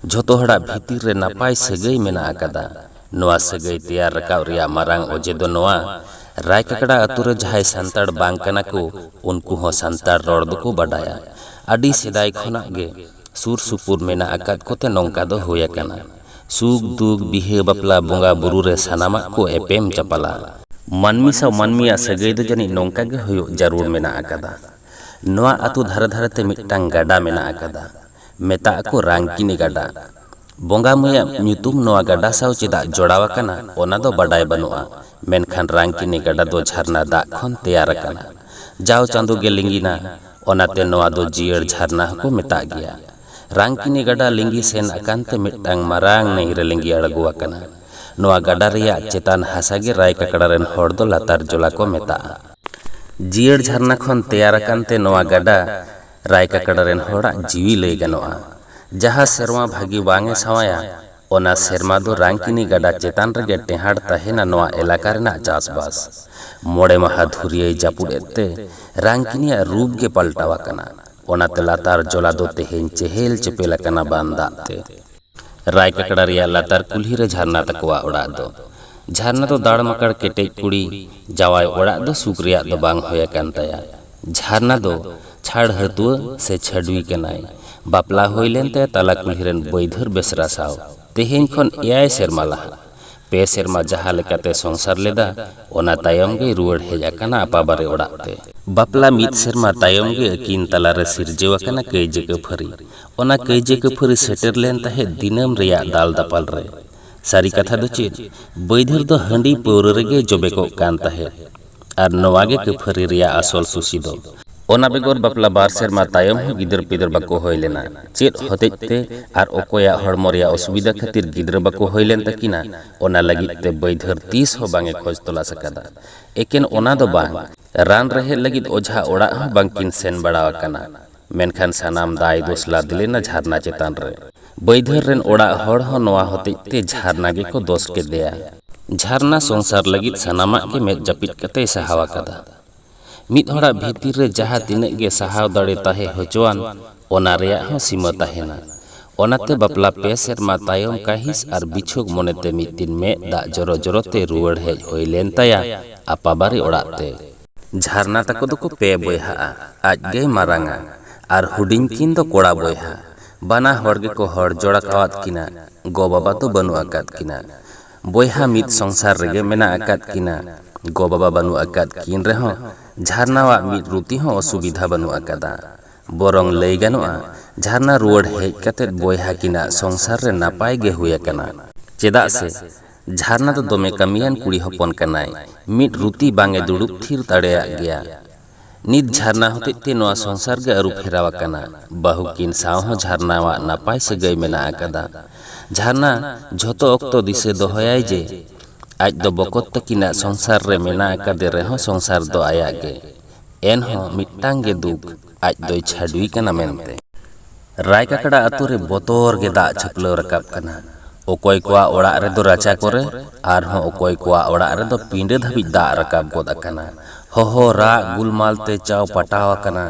ᱡᱷᱚᱛᱚ ᱦᱚᱲᱟᱜ ᱵᱷᱤᱛᱤᱨ ᱨᱮ ᱱᱟᱯᱟᱭ ᱥᱟᱹᱜᱟᱹᱭ ᱢᱮᱱᱟᱜ ᱟᱠᱟᱫᱟ᱾ ᱱᱚᱣᱟ ᱥᱟᱹᱜᱟᱹᱭ ᱛᱮᱭᱟᱨ ᱨᱟᱠᱟᱵ ᱨᱮᱭᱟᱜ ᱢᱟᱨᱟᱝ ᱚᱡᱮ ᱫᱚ ᱱᱚᱣᱟ, ᱨᱟᱭ ᱠᱟᱠᱲᱟ ᱟᱛᱳ ᱨᱮ ᱡᱟᱦᱟᱸᱭ ᱥᱟᱱᱛᱟᱲ ᱵᱟᱝ ᱠᱟᱱᱟ ᱠᱚ, ᱩᱱᱠᱩ ᱦᱚᱸ ᱥᱟᱱᱛᱟᱲ ᱨᱚᱲ ᱫᱚᱠᱚ ᱵᱟᱰᱟᱭᱟ᱾ ᱟᱹᱰᱤ ᱥᱮᱫᱟᱭ ᱠᱷᱚᱱᱟᱜ ᱜᱮ ᱥᱩᱨ ᱥᱩᱯᱩᱨ ᱢᱮᱱᱟᱜ ᱟᱠᱟᱫ ᱠᱚᱛᱮ ᱱᱚᱝᱠᱟ ᱫᱚ ᱦᱩᱭ ᱟᱠᱟᱱᱟ᱾ ᱥᱩᱠ ᱫᱩᱠ ᱵᱤᱦᱟᱹ ᱵᱟᱯᱞᱟ ᱵᱚᱸᱜᱟ ᱵᱩᱨᱩ ᱨᱮ ᱥᱟᱱᱟᱢᱟᱜ ᱠᱚ ᱮᱯᱮᱢ ᱪᱟᱯᱟᱞᱟ᱾ ᱢᱟᱹᱱᱢᱤ ᱥᱟᱶ ᱢᱟᱹᱱᱢᱤᱭᱟᱜ ᱥᱟᱹᱜᱟᱹᱭ ᱫᱚ ᱡᱟᱹᱱᱤᱡ ᱱᱚᱝᱠᱟ ᱜᱮ ᱦᱩᱭᱩᱜ ᱡᱟᱹᱨᱩᱲ ᱢᱮᱱᱟᱜ ᱟᱠᱟᱫᱟ᱾ ᱱᱚᱣᱟ ᱟᱛᱳ ᱫᱷᱟᱨᱮ ᱫᱷᱟᱨᱮ ᱛᱮ ᱢᱤᱫᱴᱟᱝ ᱜᱟᱰᱟ ᱢᱮᱱᱟᱜ ᱟᱠᱟᱫᱟ, ᱢᱮᱛᱟᱜ ᱟᱠᱚ ᱨᱟᱝᱠᱤᱱᱤ ᱜᱟᱰᱟ᱾ ᱵᱚᱸᱜᱟ ᱢᱟᱹᱭᱟᱜ ᱧᱩᱛᱩᱢ ᱱᱚᱣᱟ ᱜᱟᱰᱟ ᱥᱟᱶ ᱪᱮᱫᱟᱜ ᱡᱚᱲᱟᱣ ᱟᱠᱟᱱᱟ, ᱚᱱᱟ ᱫᱚ ᱵᱟᱰᱟᱭ ᱵᱟᱹᱱᱩᱜᱼᱟ, ᱢᱮᱱᱠᱷᱟᱱ ᱨᱟᱝᱠᱤᱱᱤ ᱜᱟᱰᱟ ᱫᱚ ᱡᱷᱟᱨᱱᱟ ᱫᱟᱜ ᱠᱷᱚᱱ ᱛᱮᱭᱟᱨ ᱟᱠᱟᱱᱟ᱾ ᱡᱟᱣ ᱪᱟᱸᱫᱳ ᱜᱮ ᱞᱤᱸᱜᱤᱱᱟ, ᱚᱱᱟᱛᱮ ᱱᱚᱣᱟ ᱫᱚ ᱡᱤᱭᱟᱹᱲ ᱡᱷᱟᱨᱱᱟ ᱦᱚᱸᱠᱚ ᱢᱮᱛᱟᱜ ᱜᱮᱭᱟ᱾ ᱨᱟᱝᱠᱤᱱᱤ ᱜᱟᱰᱟ ᱞᱤᱸᱜᱤ ᱥᱮᱱ ᱟᱠᱟᱱ ᱛᱮ ᱢᱤᱫᱴᱟᱝ ᱢᱟᱨᱟᱝ ᱱᱟᱹᱭ ᱨᱮ ᱞᱤᱸᱜᱤ ᱟᱬᱜᱚ ᱟᱠᱟᱱᱟ᱾ ᱱᱚᱣᱟ ᱜᱟᱰᱟ ᱨᱮᱭᱟᱜ ᱪᱮᱛᱟᱱ ᱦᱟᱥᱟ ᱜᱮ ᱨᱟᱭ ᱠᱟᱠᱲᱟ ᱨᱮᱱ ᱦᱚᱲ ᱫᱚ ᱞᱟᱛᱟᱨ ᱡᱚᱞᱟ ᱠᱚ ᱢᱮᱛᱟᱜᱼᱟ᱾ ᱡᱤᱭᱟᱹᱲ ᱡᱷᱟᱨᱱᱟ ᱠᱷᱚᱱ ᱛᱮᱭᱟᱨ ᱟᱠᱟᱱ ᱛᱮ ᱱᱚᱣᱟ ᱜᱟᱰᱟ ᱨᱟᱭ ᱠᱟᱠᱲᱟ ᱨᱮᱱ ᱦᱚᱲᱟᱜ ᱡᱤᱣᱤ ᱞᱟᱹᱭ ᱜᱟᱱᱚᱜᱼᱟ᱾ ᱡᱟᱦᱟᱸ ᱥᱮᱨᱢᱟ ᱵᱷᱟᱹᱜᱤ ᱵᱟᱝ ᱮ ᱥᱟᱶᱟᱭᱟ, ᱚᱱᱟ ᱥᱮᱨᱢᱟ ᱫᱚ ᱨᱟᱝᱠᱤᱱᱤ ᱜᱟᱰᱟ ᱪᱮᱛᱟᱱ ᱨᱮᱜᱮ ᱴᱮᱦᱟᱸᱰ ᱛᱟᱦᱮᱱᱟ ᱱᱚᱣᱟ ᱮᱞᱟᱠᱟ ᱨᱮᱱᱟᱜ ᱪᱟᱥᱵᱟᱥ᱾ ᱢᱚᱬᱮ ᱢᱟᱦᱟ ᱫᱷᱩᱨᱤᱭᱟᱹᱭ ᱡᱟᱹᱯᱩᱫ ᱮᱫ ᱛᱮ ᱨᱟᱝᱠᱤᱱᱤᱭᱟᱜ ᱨᱩᱯ ᱜᱮ ᱯᱟᱞᱴᱟᱣ ᱟᱠᱟᱱᱟ᱾ ᱚᱱᱟᱛᱮ ᱞᱟᱛᱟᱨ ᱡᱚᱞᱟ ᱫᱚ ᱛᱮᱦᱮᱧ ᱪᱮᱦᱮᱞ ᱪᱮᱯᱮᱞ ᱟᱠᱟᱱᱟ ᱵᱟᱱ ᱫᱟᱜ ᱛᱮ᱾ ᱨᱟᱭ ᱠᱟᱠᱲᱟ ᱨᱮᱭᱟᱜ ᱞᱟᱛᱟᱨ ᱠᱩᱞᱦᱤ ᱨᱮ ᱡᱷᱟᱨᱱᱟ ᱛᱟᱠᱚᱣᱟᱜ ᱚᱲᱟᱜ ᱫᱚ᱾ ᱡᱷᱟᱨᱱᱟ ᱫᱚ ᱫᱟᱲ ᱢᱟᱠᱟᱲ ᱠᱮᱴᱮᱡ ᱠᱩᱲᱤ, ᱡᱟᱶᱟᱭ ᱚᱲᱟᱜ ᱫᱚ ᱥᱩᱠ ᱨᱮᱭᱟᱜ ᱫᱚ ᱵᱟᱝ ᱦᱩᱭ ᱟᱠᱟᱱ ᱛᱟᱭᱟ᱾ ᱡᱷᱟᱨᱱᱟ ᱫᱚ ᱪᱷᱟᱲ ᱦᱟᱹᱛᱩᱣᱟᱹ ᱥᱮ ᱪᱷᱟᱹᱰᱩᱭ ᱠᱟᱱᱟᱭ᱾ ᱵᱟᱯᱞᱟ ᱦᱩᱭ ᱞᱮᱱ ᱛᱟᱭᱟ ᱛᱟᱞᱟ ᱠᱩᱞᱦᱤ ᱨᱮᱱ ᱵᱟᱹᱭᱫᱷᱟᱹᱨ ᱵᱮᱥᱨᱟ ᱥᱟᱶ᱾ ᱛᱮᱦᱮᱧ ᱠᱷᱚᱱ ᱮᱭᱟᱭ ᱥᱮᱨᱢᱟ ᱞᱟᱦᱟ ᱯᱮ ᱥᱮᱨᱢᱟ ᱡᱟᱦᱟᱸ ᱞᱮᱠᱟᱛᱮ ᱥᱚᱝᱥᱟᱨ ᱞᱮᱫᱟ, ᱚᱱᱟ ᱛᱟᱭᱚᱢ ᱜᱮᱭ ᱨᱩᱣᱟᱹᱲ ᱦᱮᱡ ᱟᱠᱟᱱᱟ ᱟᱯᱟᱵᱟᱨᱮ ᱚᱲᱟᱜ ᱛᱮ᱾ ᱵᱟᱯᱞᱟ ᱢᱤᱫ ᱥᱮᱨᱢᱟ ᱛᱟᱭᱚᱢ ᱜᱮ ᱟᱹᱠᱤᱱ ᱛᱟᱞᱟᱨᱮ ᱥᱤᱨᱡᱟᱹᱣ ᱟᱠᱟᱱᱟ ᱠᱟᱹᱭᱡᱟᱹ ᱠᱟᱹᱯᱷᱟᱹᱨᱤ᱾ ᱚᱱᱟ ᱠᱟᱹᱭᱡᱟᱹ ᱠᱟᱹᱯᱷᱟᱹᱨᱤ ᱥᱮᱴᱮᱨ ᱞᱮᱱ ᱛᱟᱦᱮᱸᱫ ᱫᱤᱱᱟᱹᱢ ᱨᱮᱭᱟᱜ ᱫᱟᱞ ᱫᱟᱯᱟᱞ ᱨᱮ᱾ ᱥᱟᱹᱨᱤ ᱠᱟᱛᱷᱟ ᱫᱚ ᱪᱮᱫ, ᱵᱟᱹᱭᱫᱷᱟᱹᱨ ᱫᱚ ᱦᱟᱺᱰᱤ ᱯᱟᱹᱣᱨᱟᱹ ᱨᱮᱜᱮ ᱡᱚᱵᱮ ᱠᱚᱜ ᱠᱟᱱ ᱛᱟᱦᱮᱸᱫ᱾ ᱟᱨ ᱱᱚᱣᱟ ᱜᱮ ᱠᱟᱹᱯᱷᱟᱹᱨᱤ ᱨᱮᱭᱟᱜ ᱟᱥᱚᱞ ᱥᱩᱥᱤ ᱫᱚ᱾ ᱚᱱᱟ ᱵᱮᱜᱚᱨ ᱵᱟᱯᱞᱟ ᱵᱟᱨ ᱥᱮᱨᱢᱟ ᱛᱟᱭᱚᱢ ᱦᱚᱸ ᱜᱤᱫᱟᱹᱨ ᱯᱤᱫᱟᱹᱨ ᱵᱟᱠᱚ ᱦᱩᱭ ᱞᱮᱱᱟ᱾ ᱪᱮᱫ ᱦᱚᱛᱮᱡ ᱛᱮ ᱟᱨ ᱚᱠᱚᱭᱟᱜ ᱦᱚᱲᱢᱚ ᱨᱮᱭᱟᱜ ᱚᱥᱩᱵᱤᱫᱷᱟ ᱠᱷᱟᱹᱛᱤᱨ ᱜᱤᱫᱽᱨᱟᱹ ᱵᱟᱠᱚ ᱦᱩᱭ ᱞᱮᱱ ᱛᱟᱹᱠᱤᱱᱟ, ᱚᱱᱟ ᱞᱟᱹᱜᱤᱫ ᱛᱮ ᱵᱟᱹᱭᱫᱷᱟᱹᱨ ᱛᱤᱥ ᱦᱚᱸ ᱵᱟᱝ ᱮ ᱠᱷᱚᱡᱽ ᱛᱚᱞᱟᱥ ᱟᱠᱟᱫᱟ᱾ ᱮᱠᱮᱱ ᱚᱱᱟ ᱫᱚ ᱵᱟᱝ, ᱨᱟᱱ ᱨᱮᱦᱮᱫ ᱞᱟᱹᱜᱤᱫ ᱚᱡᱷᱟ ᱚᱲᱟᱜ ᱦᱚᱸ ᱵᱟᱝᱠᱤᱱ ᱥᱮᱱ ᱵᱟᱲᱟ ᱟᱠᱟᱱᱟ᱾ ᱢᱮᱱᱠᱷᱟᱱ ᱥᱟᱱᱟᱢ ᱫᱟᱭ ᱫᱳᱥ ᱞᱟᱫ ᱞᱮᱱᱟ ᱡᱷᱟᱨᱱᱟ ᱪᱮᱛᱟᱱ ᱨᱮ᱾ ᱵᱟᱹᱭᱫᱷᱟᱹᱨ ᱨᱮᱱ ᱚᱲᱟᱜ ᱦᱚᱲ ᱦᱚᱸ ᱱᱚᱣᱟ ᱦᱚᱛᱮᱡ ᱛᱮ ᱡᱷᱟᱨᱱᱟ ᱜᱮᱠᱚ ᱫᱳᱥ ᱠᱮᱫᱮᱭᱟ᱾ ᱡᱷᱟᱨᱱᱟ ᱥᱚᱝᱥᱟᱨ ᱞᱟᱹᱜᱤᱫ ᱥᱟᱱᱟᱢᱟᱜ ᱜᱮ ᱢᱮᱫ ᱡᱟᱹᱯᱤᱫ ᱠᱟᱛᱮᱭ ᱥᱟᱦᱟᱣ ᱟᱠᱟᱫᱟ᱾ ᱢᱤᱫ ᱦᱚᱲᱟᱜ ᱵᱷᱤᱛᱤᱨ ᱨᱮ ᱡᱟᱦᱟᱸ ᱛᱤᱱᱟᱹᱜ ᱜᱮ ᱥᱟᱦᱟᱣ ᱫᱟᱲᱮ ᱛᱟᱦᱮᱸ ᱦᱚᱪᱚᱣᱟᱱ, ᱚᱱᱟ ᱨᱮᱭᱟᱜ ᱦᱚᱸ ᱥᱤᱢᱟᱹ ᱛᱟᱦᱮᱱᱟ᱾ ᱚᱱᱟᱛᱮ ᱵᱟᱯᱞᱟ ᱯᱮ ᱥᱮᱨᱢᱟ ᱛᱟᱭᱚᱢ ᱠᱟᱹᱦᱤᱥ ᱟᱨ ᱵᱤᱪᱷᱳᱠ ᱢᱚᱱᱮᱛᱮ ᱢᱤᱫ ᱫᱤᱱ ᱢᱮᱫ ᱫᱟᱜ ᱡᱚᱨᱚ ᱡᱚᱨᱚ ᱛᱮ ᱨᱩᱣᱟᱹᱲ ᱦᱮᱡ ᱦᱩᱭ ᱞᱮᱱ ᱛᱟᱭᱟ ᱟᱯᱟᱵᱟᱨᱮ ᱚᱲᱟᱜ ᱛᱮ᱾ ᱡᱷᱟᱨᱱᱟ ᱛᱟᱠᱚ ᱫᱚᱠᱚ ᱯᱮ ᱵᱚᱭᱦᱟᱜᱼᱟ, ᱟᱡ ᱜᱮᱭ ᱢᱟᱨᱟᱝᱟ᱾ ᱟᱨ ᱦᱩᱰᱤᱧ ᱠᱤᱱ ᱫᱚ ᱠᱚᱲᱟ ᱵᱚᱭᱦᱟ᱾ ᱵᱟᱱᱟ ᱦᱚᱲ ᱜᱮᱠᱚ ᱦᱚᱲ ᱡᱚᱲ ᱟᱠᱟᱣᱟᱫ ᱠᱤᱱᱟ᱾ ᱜᱚ ᱵᱟᱵᱟ ᱫᱚ ᱵᱟᱹᱱᱩᱜ ᱟᱠᱟᱫ ᱠᱤᱱᱟ᱾ ᱵᱚᱭᱦᱟ ᱢᱤᱫ ᱥᱚᱝᱥᱟᱨ ᱨᱮᱜᱮ ᱢᱮᱱᱟᱜ ᱟᱠᱟᱫ ᱠᱤᱱᱟ᱾ ᱜᱚ ᱵᱟᱵᱟ ᱵᱟᱹᱱᱩᱜ ᱟᱠᱟᱫ ᱠᱤᱱ ᱨᱮᱦᱚᱸ ᱡᱷᱟᱨᱱᱟᱣᱟᱜ ᱢᱤᱫ ᱨᱩᱛᱤ ᱦᱚᱸ ᱚᱥᱩᱵᱤᱫᱷᱟ ᱵᱟᱹᱱᱩᱜ ᱟᱠᱟᱫᱟ᱾ ᱵᱚᱨᱚᱝ ᱞᱟᱹᱭ ᱜᱟᱱᱚᱜᱼᱟ, ᱡᱷᱟᱨᱱᱟ ᱨᱩᱣᱟᱹᱲ ᱦᱮᱡ ᱠᱟᱛᱮ ᱵᱚᱭᱦᱟ ᱠᱤᱱᱟᱜ ᱥᱚᱝᱥᱟᱨ ᱨᱮ ᱱᱟᱯᱟᱭ ᱜᱮ ᱦᱩᱭ ᱟᱠᱟᱱᱟ᱾ ᱪᱮᱫᱟᱜ ᱥᱮ ᱡᱷᱟᱨᱱᱟ ᱫᱚ ᱫᱚᱢᱮ ᱠᱟᱹᱢᱤᱭᱟᱱ ᱠᱩᱲᱤ ᱦᱚᱯᱚᱱ ᱠᱟᱱᱟᱭ᱾ ᱢᱤᱫ ᱨᱩᱛᱤ ᱵᱟᱝ ᱮ ᱫᱩᱲᱩᱵ ᱛᱷᱤᱨ ᱫᱟᱲᱮᱭᱟᱜ ᱜᱮᱭᱟ᱾ ᱱᱤᱛ ᱡᱷᱟᱨᱱᱟ ᱦᱚᱛᱮᱡ ᱛᱮ ᱱᱚᱣᱟ ᱥᱚᱝᱥᱟᱨ ᱜᱮ ᱟᱹᱨᱩ ᱯᱷᱮᱨᱟᱣ ᱟᱠᱟᱱᱟ᱾ ᱵᱟᱹᱦᱩ ᱠᱤᱱ ᱥᱟᱶ ᱦᱚᱸ ᱡᱷᱟᱨᱱᱟᱣᱟᱜ ᱱᱟᱯᱟᱭ ᱥᱟᱹᱜᱟᱹᱭ ᱢᱮᱱᱟᱜ ᱟᱠᱟᱫᱟ᱾ ᱡᱷᱟᱨᱱᱟ ᱡᱷᱚᱛᱚ ᱚᱠᱛᱚ ᱫᱤᱥᱟᱹ ᱫᱚᱦᱚᱭᱟᱭ ᱡᱮ ᱟᱡ ᱫᱚ ᱵᱚᱠᱚᱛ ᱛᱟᱹᱠᱤᱱᱟᱜ ᱥᱚᱝᱥᱟᱨ ᱨᱮ ᱢᱮᱱᱟᱜ ᱟᱠᱟᱫᱮ ᱨᱮᱦᱚᱸ ᱥᱚᱝᱥᱟᱨ ᱫᱚ ᱟᱭᱟᱜ ᱜᱮ᱾ ᱮᱱᱦᱚᱸ ᱢᱤᱫᱴᱟᱝ ᱜᱮ ᱫᱩᱠ, ᱟᱡ ᱫᱚᱭ ᱪᱷᱟᱰᱩᱭ ᱠᱟᱱᱟ ᱢᱮᱱᱛᱮ᱾ ᱨᱟᱭ ᱠᱟᱠᱲᱟ ᱟᱛᱳ ᱨᱮ ᱵᱚᱛᱚᱨ ᱜᱮ ᱫᱟᱜ ᱪᱷᱟᱹᱯᱞᱟᱹᱣ ᱨᱟᱠᱟᱵ ᱠᱟᱱᱟ᱾ ᱚᱠᱚᱭ ᱠᱚᱣᱟᱜ ᱚᱲᱟᱜ ᱨᱮᱫᱚ ᱨᱟᱪᱟ ᱠᱚᱨᱮ, ᱟᱨᱦᱚᱸ ᱚᱠᱚᱭ ᱠᱚᱣᱟᱜ ᱚᱲᱟᱜ ᱨᱮᱫᱚ ᱯᱤᱸᱰᱟᱹ ᱫᱷᱟᱹᱵᱤᱡ ᱫᱟᱜ ᱨᱟᱠᱟᱵ ᱜᱚᱫ ᱟᱠᱟᱱᱟ᱾ ᱦᱚᱦᱚ ᱨᱟᱜ ᱜᱩᱞᱢᱟᱞ ᱛᱮ ᱪᱟᱣ ᱯᱟᱴᱟᱣ ᱟᱠᱟᱱᱟ᱾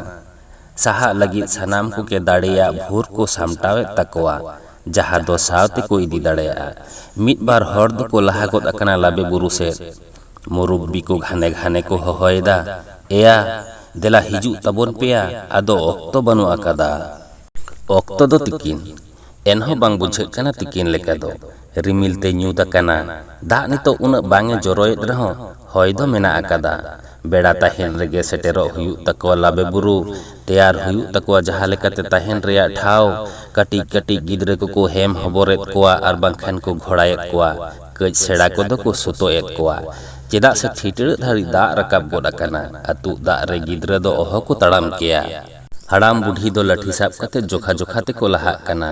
ᱥᱟᱦᱟᱜ ᱞᱟᱹᱜᱤᱫ ᱥᱟᱱᱟᱢ ᱠᱚᱜᱮ ᱫᱟᱲᱮᱭᱟᱜ ᱵᱷᱳᱨ ᱠᱚ ᱥᱟᱢᱴᱟᱣᱮᱫ ᱛᱟᱠᱚᱣᱟ, ᱡᱟᱦᱟᱸ ᱫᱚ ᱥᱟᱶ ᱛᱮᱠᱚ ᱤᱫᱤ ᱫᱟᱲᱮᱭᱟᱜᱼᱟ᱾ ᱢᱤᱫ ᱵᱟᱨ ᱦᱚᱲ ᱫᱚᱠᱚ ᱞᱟᱦᱟ ᱜᱚᱫ ᱟᱠᱟᱱᱟ ᱞᱟᱵᱮ ᱵᱩᱨᱩ ᱥᱮᱫ᱾ ᱢᱩᱨᱩᱵᱵᱤ ᱠᱚ ᱜᱷᱟᱱᱮ ᱜᱷᱟᱱᱮ ᱠᱚ ᱦᱚᱦᱚᱭᱮᱫᱟ, "ᱮᱭᱟ, ᱫᱮᱞᱟ ᱦᱤᱡᱩᱜ ᱛᱟᱵᱚᱱ ᱯᱮᱭᱟ, ᱟᱫᱚ ᱚᱠᱛᱚ ᱵᱟᱹᱱᱩᱜ ᱟᱠᱟᱫᱟ᱾" ᱚᱠᱛᱚ ᱫᱚ ᱛᱤᱠᱤᱱ, ᱮᱱᱦᱚᱸ ᱵᱟᱝ ᱵᱩᱡᱷᱟᱹᱜ ᱠᱟᱱᱟ ᱛᱤᱠᱤᱱ ᱞᱮᱠᱟ ᱫᱚ᱾ ᱨᱤᱢᱤᱞ ᱛᱮ ᱧᱩᱛ ᱟᱠᱟᱱᱟ᱾ ᱫᱟᱜ ᱱᱤᱛᱚᱜ ᱩᱱᱟᱹᱜ ᱵᱟᱝ ᱮ ᱡᱚᱨᱚᱭᱮᱫ ᱨᱮᱦᱚᱸ, ᱦᱚᱭ ᱫᱚ ᱢᱮᱱᱟᱜ ᱟᱠᱟᱫᱟ᱾ ᱵᱮᱲᱟ ᱛᱟᱦᱮᱱ ᱨᱮᱜᱮ ᱥᱮᱴᱮᱨᱚᱜ ᱦᱩᱭᱩᱜ ᱛᱟᱠᱚᱣᱟ ᱞᱟᱵᱮ ᱵᱩᱨᱩ, ᱛᱮᱭᱟᱨ ᱦᱩᱭᱩᱜ ᱛᱟᱠᱚᱣᱟ ᱡᱟᱦᱟᱸ ᱞᱮᱠᱟᱛᱮ ᱛᱟᱦᱮᱱ ᱨᱮᱭᱟᱜ ᱴᱷᱟᱶ᱾ ᱠᱟᱹᱴᱤᱡ ᱠᱟᱹᱴᱤᱡ ᱜᱤᱫᱽᱨᱟᱹ ᱠᱚᱠᱚ ᱦᱮᱢ ᱦᱚᱵᱚᱨᱮᱫ ᱠᱚᱣᱟ ᱟᱨ ᱵᱟᱝᱠᱷᱟᱱ ᱠᱚ ᱜᱷᱚᱲᱟᱭᱮᱫ ᱠᱚᱣᱟ᱾ ᱠᱟᱹᱡ ᱥᱮᱬᱟ ᱠᱚᱫᱚ ᱠᱚ ᱥᱩᱛᱚᱜ ᱮᱫ ᱠᱚᱣᱟ, ᱪᱮᱫᱟᱜ ᱥᱮ ᱴᱷᱤᱴᱲᱟᱹᱜ ᱫᱷᱟᱹᱨᱤᱡ ᱫᱟᱜ ᱨᱟᱠᱟᱵ ᱜᱚᱫ ᱟᱠᱟᱱᱟ᱾ ᱟᱹᱛᱩᱜ ᱫᱟᱜ ᱨᱮ ᱜᱤᱫᱽᱨᱟᱹ ᱫᱚ ᱚᱦᱚ ᱠᱚ ᱛᱟᱲᱟᱢ ᱠᱮᱭᱟ᱾ ᱦᱟᱲᱟᱢ ᱵᱩᱰᱷᱤ ᱫᱚ ᱞᱟᱹᱴᱷᱤ ᱥᱟᱵ ᱠᱟᱛᱮ ᱡᱚᱠᱷᱟ ᱡᱚᱠᱷᱟ ᱛᱮᱠᱚ ᱞᱟᱦᱟᱜ ᱠᱟᱱᱟ᱾